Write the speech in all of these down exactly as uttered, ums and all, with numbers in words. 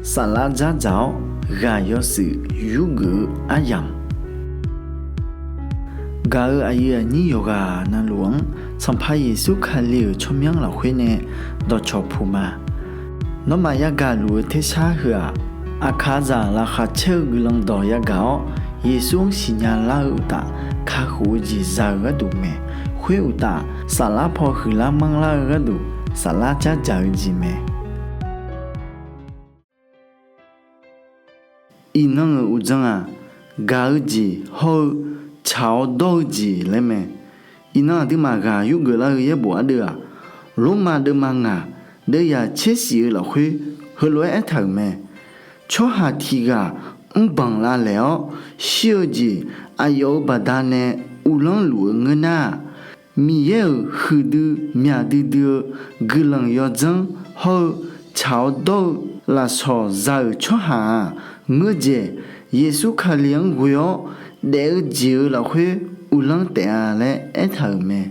Saflar dzardzaq-awr ghaq yawshuif yurgeuf-eu aryamq, gaq-eu aqyuif aqnyir yawqghaq navluf-anr Sanqpaq Yeqsur Kali-euq tsawrmyanr lafkhoer nae dawqcawq puq ma. Nawmaf yagaq luf-eu tersar heu-aq, aqkaqzaq laqkhaq caer-eu guiqlanq dawq yagaq-awr, Yeqsur-anr siqnya lar-eu uqtaf, kakhof-eu jeq za-eu gharduq mae. Khoer uqtaf, saflar paw huiqlar manrlar-eu gharduq, saflar dzardzaq-eu jeq mae. Iqnan-euq uqdzan-aq, gaq-eu jeq hawr-eu tsaq-awr dawr-eu jeq laer mae. Iqnan aqduimaf ghaq yurgeuf lar-eu yaerbof ardeuv-aq, Lormav deuvma ngaq deuvyaq tsershif-eu lafkhoer heulof-aer aertaq-euq mae. Tsawrhaq tiq ghaq mrbanq lavlaeq-awr shir-eu jeq aqyawf-euq baqdanae uvlanr luf-eu ngeur nar-aq, Miqyaer-euq huiqdui myaq duidui-eu guiqlanq yawdzanr hawr-eu tsaq-awr dawr-eu lafsawq za-euq tsawrhaq-aq, ngeurdzaeq Yeqsur Kali-anr ghoe-awr daef-eu jeq-euq lafkhoer uvlanr taef-a laer aertaq-euq mae.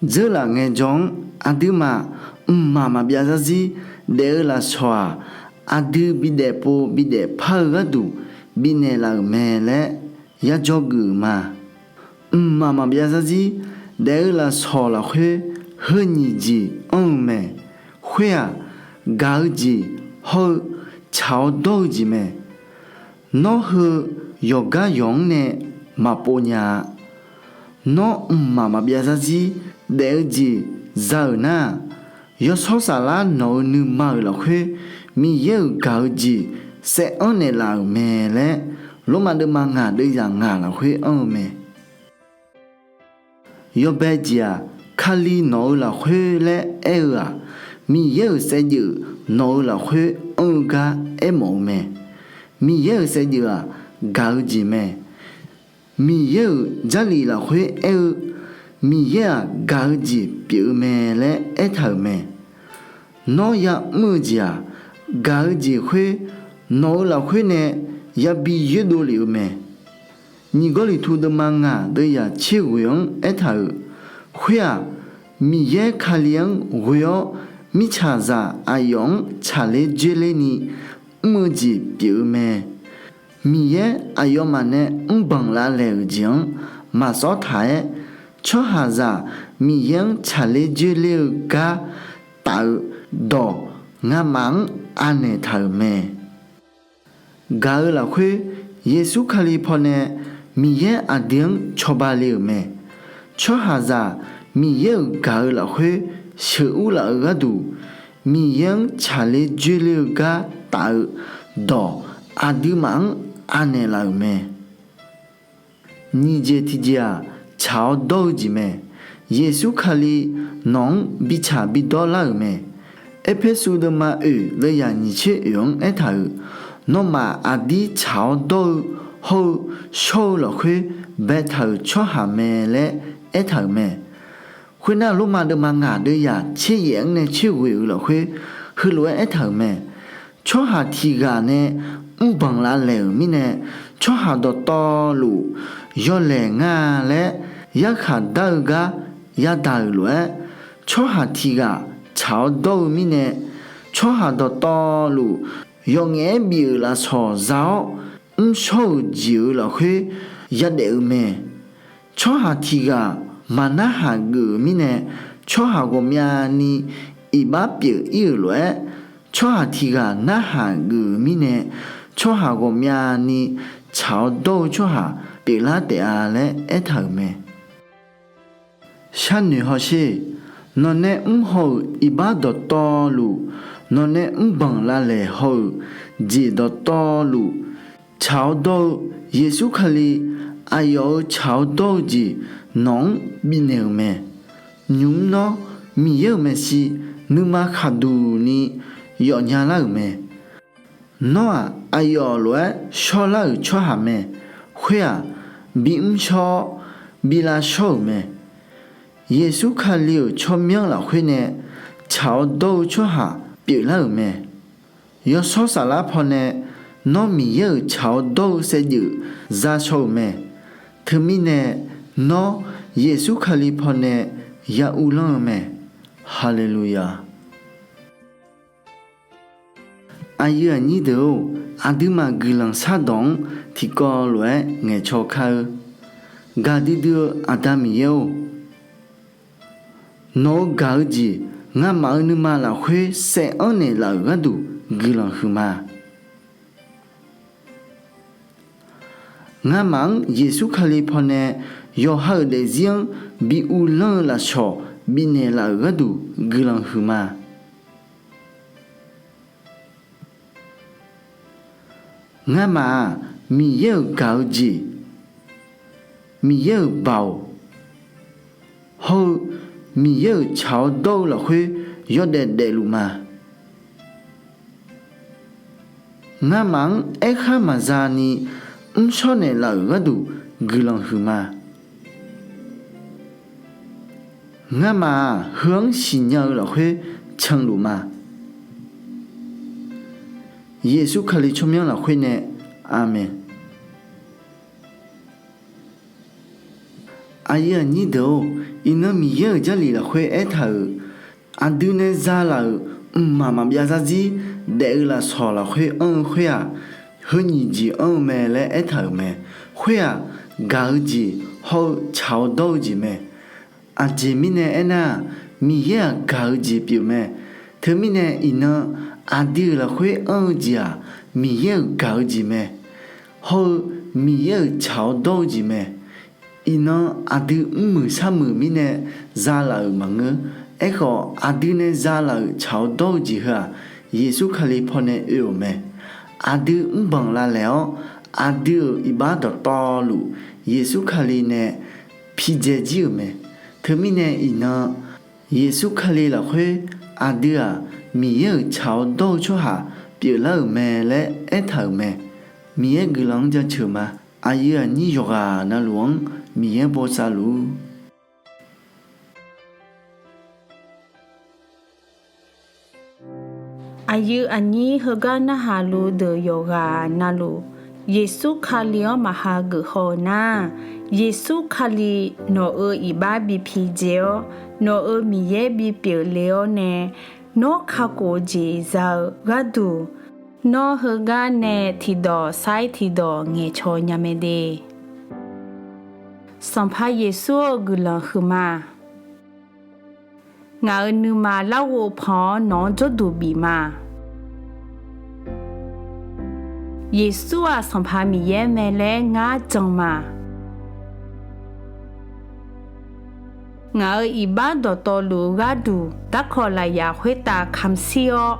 Dzeurlaf ngaejawr-anr aqduimaf mqmaq maqbyav zarzir daef-eu lafsawq-aq, aqdui bidaef pov bidaef par-eu gharduq bifnaeq laf-euq mae laer yadzawr geuf-euq ma. Mqmaq maqbyav zarzir daef-eu lafsawq lafkhoer heu nyiq jeq anr-eu mae. Khoer-aq, gaq-eu jeq hawr-eu tsaq-awr dawr-eu jeq mae. Nawr heu yawqgar yawq-anr nae maqpov nya-a. Nawr mqmaq maqbyav zarzir daef-eu jeq za-euq nar-aq, Yawshawr Saflar nawq-eu nuima-euq lafkhoer Miqyaer-euq gaq-eu jeq saev anr naeqlaf-euq mae laer Lormav deuvma ngaq deuvyaq ngaq lafkhoer anr-eu mae. Yawbae jeq-aq, Kali nawq-eu lafkhoer laer aer-eu-aq, Miqyaer-euq saevdzeuf nawq-eu lafkhoer anr-eu gar aermawf-eu mae. Miqyaer-euq saevdzeuf-aq, gaq-eu jeq mae. Miqyaer-euq Jarlif lafkhoer aer-eu, Miqyaer-aq, gaq-eu jeq pyeuf-eu mae laer aertaq-euq mae. Nawr yamr-eu jeq-aq, gaq-eu jeq khoer nawq-eu lafkhoer nae yabi yoerdov lef-eu mae. Nyiq Gawrliqtu deuvma ngaq deuvyaq tser ghoeq-anr aertaq-euq, khoer-aq, Miqyaer Kali-anr ghoe-awr mirtsaqzaq aqyawf-anr tsaqler dzoerler ni mr-eu jeq pyeuf-eu mae. Miqyaer aqyawfmaf nae mrbanq lavlaeq-euq jeq-anr maqsawr taq-aer, tsawrhaqzaq Miqyaer-anr tsaqler dzoerler-eu gar taf-eu dawq ngamaf-anr anaeq taq-euq mae. Gaq-eu lafkhoer Yeqsur Kali pawnae Miqyaer aqdui-anr cawba le-euq mae. Tsawrhaqzaq Miqyaer-euq gaq-eu lafkhoer sheuqur laf-eu gharduq, Miqyaer-anr tsaqler dzoerler-eu gar taf-eu dawq aqduimaf-anr anaeq laf-euq mae. Nyiq jeq tiqjeq-aq, tsaq-awr dawr-eu jeq mae. Yeqsur Kali nawq-anr bitsaq bidawr lar-euq mae. Erpersu deuvma oeq deuvyaq nyiq tser oeq-anr aertaq-euq, nawmaf aqdir tsaq-awr dawr-eu hawr-eu shawr-eu lafkhoer baetaq-euq tsawrhaq mae laer aertaq-euq mae. Khoernar, Lormav deuvma ngaq deuvyaq tser yaef-anr nae tser ghoeq-eu lafkhoer heulof-aer aertaq-euq mae. Tsawrhaq tiq ghaq nae mrbanq lavlaeq-euq mirnae, tsawrhaq dawqtawvluf yawlaeq ngar-a laer yarkhaq dar-eu gar yadaq-euq lof-aer, tsawrhaq tiq ghaq tsaq-awr dawr-eu mirnae, tsawrhaq dawqtawvluf yawqngaef-aer bif-euq lafsawq za-awr mrshawr-euq jeq-euq lafkhoer yadaef-eu mae. Tsawrhaq tiq ghaq maqnarhaq geuf-euq mirnae, tsawrhaq ghawqmyani iqbax pyeuf-ir-euq lof-aer, tsawrhaq tiq ghaq narhaq geuf-euq mirnae, tsawrhaq ghawqmyani tsaq-awr dawr-eu tsawrhaq pyeuflar taef-a laer aertaq-euq mae. Sharnoeq hawsher. Nawqnae mrhaw-euq iqbax dawqtawvluf, nawqnae mrbanq lavlaeq haw-euq jeq dawqtawvluf, tsaq-awr dawr-eu Yeqsur Kali, aqyawf-euq tsaq-awr dawr-eu jeq nawq-anr bifnaeq-euq mae. Nymq mr nawr, Miqyaer-euq maeqshi nuima khaqduq ni yawfnya lar-euq mae. Nawr-aq, aqyawf lof-aer shawrlar-euq tsawrhaq mae. Khoer-aq, bimr shawr-awr, bi lavshawr-euq mae. Yeqsur Kali-euq tsawrmyanr lafkhoer nae tsaq-awr dawr-eu tsawrhaq pyeuflar-euq mae. Yawshawr Saflar pawnae nawr Miqyaer-euq tsaq-awr dawr-eu saevdzeuf za shaw-euq mae. Teumirnae nawr Yeqsur Kali pawnae ya uvlanr-eu mae. Haleluya. Aqyuif aqnyir deuq-or, aqduimaf guiqlanq shardawq-anr tiqkawv lof-aer ngaeqcaw kar-eur. Gaqdui dui-eu Aqda Miqyaer-or, nawq-eu gaq-eu jeq ngamaf-eu nuima lafkhoer saev-anr naeqlaf-euq gharduq guiqlanq huiqma. Ngamaf-anr Yeqsur Kali pawnae yawqha-euq daefzir-anr bi uvlanr-eu lafsawq bifnaeq laf-euq gharduq guiqlanq huiqma. Ngamaf-aq, Miqyaer-euq gaq-eu jeq, Miqyaer-euq baoq hawr-eu Miqyaer-euq tsaq-awr dawr-eu lafkhoer yawdaef daefluf ma. Ngamaf-anr aerkhar maqza ni mrshawr naeqlaf-euq gharduq guiqlanq huiqma. Ngamaf-aq, heu-anr siqnya-eu lafkhoer canluf ma. Yeqsur Kali tsawrmyanr lafkhoer nae, Aqmeq. Aqyuif aqnyir deuq-or, iqnan Miqyaer-euq Jarlif lafkhoer aertaq-euq, aqdui nae zalaf-euq mqmaq maqbyav zarzir daef-eu lafsawq lafkhoer anr-eu khoer-aq, heu nyiq jeq anr-eu mae laer aertaq-euq mae. Khoer-aq, gaq-eu jeq hawr-eu tsaq-awr dawr-eu jeq mae. Aqjeq mirnae aernar-aq, Miqyaer-aq gaq-eu jeq pyeuf mae. Teumirnae iqnan aqdui-euq lafkhoer anr-eu jeq-aq, Miqyaer-euq gaq-eu jeq mae. Hawr-eu Miqyaer-euq tsaq-awr dawr-eu jeq mae. Iqnan aqdui mrmuiq sharmuiq mirnae zalaf-euq maqngeur. Aerkhawf, aqdui nae zalaf-euq tsaq-awr dawr-eu jeq heu-aq, Yeqsur Kali pawnae oe-euq mae. Aqdui mrbanq lavlaeq-awr, aqdui-euq iqbax dawqtawvluf Yeqsur Kali nae pidzae jir-euq mae. Teumirnae iqnan Yeqsur Kali lafkhoer aqdui-aq, Miqyaer-euq tsaq-awr dawr-eu tsawrhaq pyeuflar-euq mae laer aertaq-euq mae. Miqyaer guiqlanq-anr jaceuq ma. Aqyuif aqnyir yawqghaq navluf-anr Miqyaer bosav luf-ur. Aqyuif aqnyir heugar narhaq luf deuq yawqghaq navluf, Yeqsur Kali-anr maqha geuf haw-eu nar, Yeqsur Kali nawq-euq iqbax bi pidzae-awr, nawq-euq Miqyaer bipyeuf le-awr nae, nawr kakhof-eu jeq za-eu gharduq, nawr heugar nae tiqdawq sair tiqdawq ngaeqcawq nya mae de. Sanqpaq Yeqsur-eu guiqlanq huiqma. Ngaq-euq nuima larghov pan-awr nawq-anr jawrduq bif ma. Yeqsur-aq Sanqpaq Miqyaer mae laer ngar jan ma. Ngaq-euq iqbax dawqtawvluf-eu gharduq darkawq lafyaq khoertav kamq shir-awr,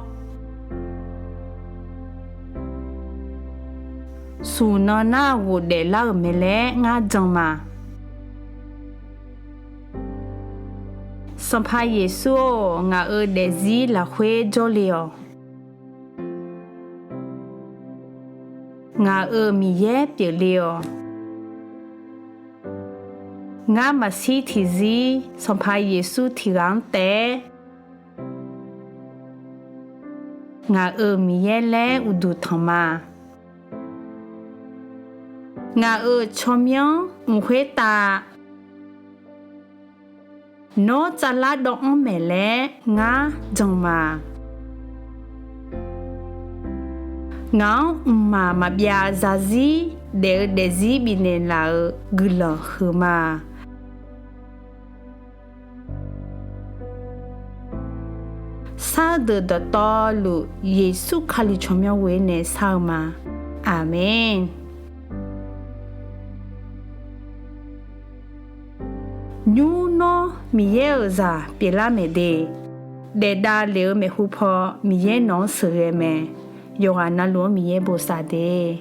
smq nan nar ghofdaef lar-euq mae laer ngar jan ma. Sanqpaq Yeqsur-or, ngaq-euq daefzir lafkhoer jawrle-awq. Ngaq-euq Miqyaer pyeufle-awq. Ngar maqshir tiqzir Sanqpaq Yeqsur tiq ghaq-anr taef-aer ngaq-euq Miqyaer laer uqduq tanq ma. Ngaq-euq tsawrmyanr mq khoertav nawr tsavlar dawv-anr maeq laer ngar jan ma. Ngaq-anr mqmaq maqbyav zarzir daef-eu daefzir bifnaeq laf-euq guiqlanq huiqma. Sar deuq dawqtawvluf Yeqsur Kali tsawrmyanr ghoer nae sar-eu ma. Aqmeq. Nymr nawr Miqyaer-euq zaq pyeuflar maeq de. Daef davlef-eu maeqhu paw Miqyaer nawq-anr sheuqghae mae. Yawqghaq navluf-anr Miqyaer bosav de.